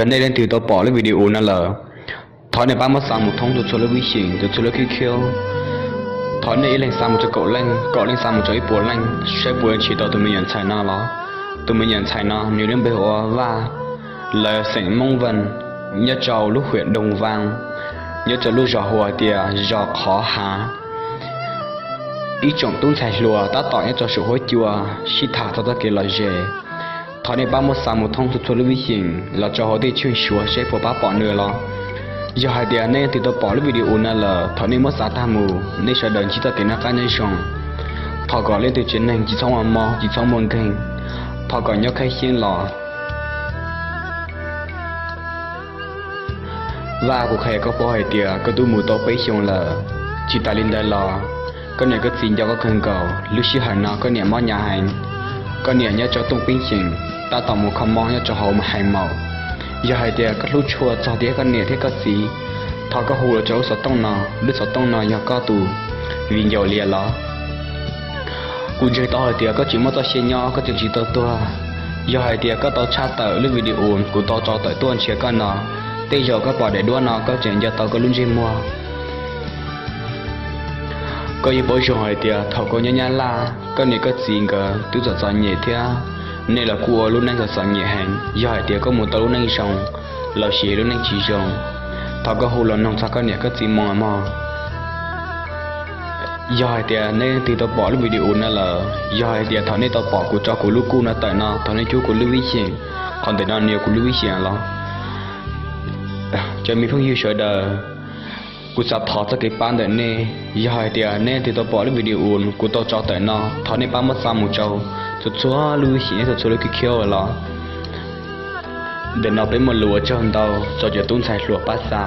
Yog nej leej twg tau pom lub video no lawm, thov nej pab muab xa mus thoob txhua txhua lub vib xyeem, txhua txhua lub khib khiab. Thov nej ib leeg xa mus rau kaum leej, kaum leej xa mus rau ib puas leej, saib puas yuav nrhiav tau tus me nyuam ntxhais no los. Tus me nyuam ntxhais no nws lub npe hu ua Vaj, lawv xeem Hmoob Vaj, nyob rau lub huyện Đồng Văn, nyob rau lub zos hu ua tias zos Qhov Hav. Ib tsoom tub ntxhais hluas tab tom nyob rau saum huab cua sib tham txog txoj kev lom zem, thov nej pab muab xa mus thoob txhua txhua lub vib xyeem los rau hauv teb chaws Suav seb puas pab pom nws los. Yog hais tias nej leej twg tau pom lub video no lawm, thov nej muab xa tag mus, nej sawv daws ntsib txoj kev noj qab nyob zoo. Thov kom leej twg tsev neeg tsis txhob muaj mob, tsis txhob muaj nkeeg, thov kom nyob khaib xyeeb los. Vaj, kuv qhia koj paub hais tias koj twb mus tau peb xyoos lawm. Tsis tas li ntawd los, koj niam koj txiv nco koj kawg nkaus. Lub sij hawm no koj niam mob hnyav heev, koj niam nyob rau Tooj Peeb Xyeem, tab tom mus kho mob nyob rau hauv Hais Maum. Yog hais tias koj hlub tshua txog thiab koj niam thiab koj txiv, thov koj hu los rau lub xov tooj no, lub xov tooj no yog koj tus viv ncaus li los. Kuv ntseeg tau hais tias koj tseem muaj txoj sia nyob, koj tseem tsis tau tuag. Yog hais tias koj tau tshaj tawm lub video kuv tau tso tawm tuaj nrhiav koj no, tej zaum koj pom daim duab no koj tseem nco tau koj lub ntsej muag. Koj yeej paub zoo hais tias thaum koj nyob Nyab Laj, koj niam koj txiv nkawd twb txom txom nyem thiab, nej los kuj ua lub neej txom txom nyem heev. Yog hais tias koj mus tau lub neej zoo los sis lub neej tsis zoo, thov koj hu los noog txog koj niam koj txiv mus mog. Yog hais tias nej leej twg tau pom lub video no lawm, yog hais tias thaum nej tau pom kuv tso kuv lub kuj no tawm no, thov nej cub kuv lub vib xyeem, qhov ntawm no nws yog kuv lub vib xyeem los. Cov me phooj ywg sawv daws, kuv xav thov txoj kev pab ntawm nej, yog hais tias nej leej twg tau pom lub video kuv tau tso tawm no, thov nej pab muab xa mus rau txhua txhua lub vib xyeem, txhua txhua lub khib khiab los. Ntawm no peb muaj lus ua tsaug ntau rau cov tub ntxhais hluas pab xa.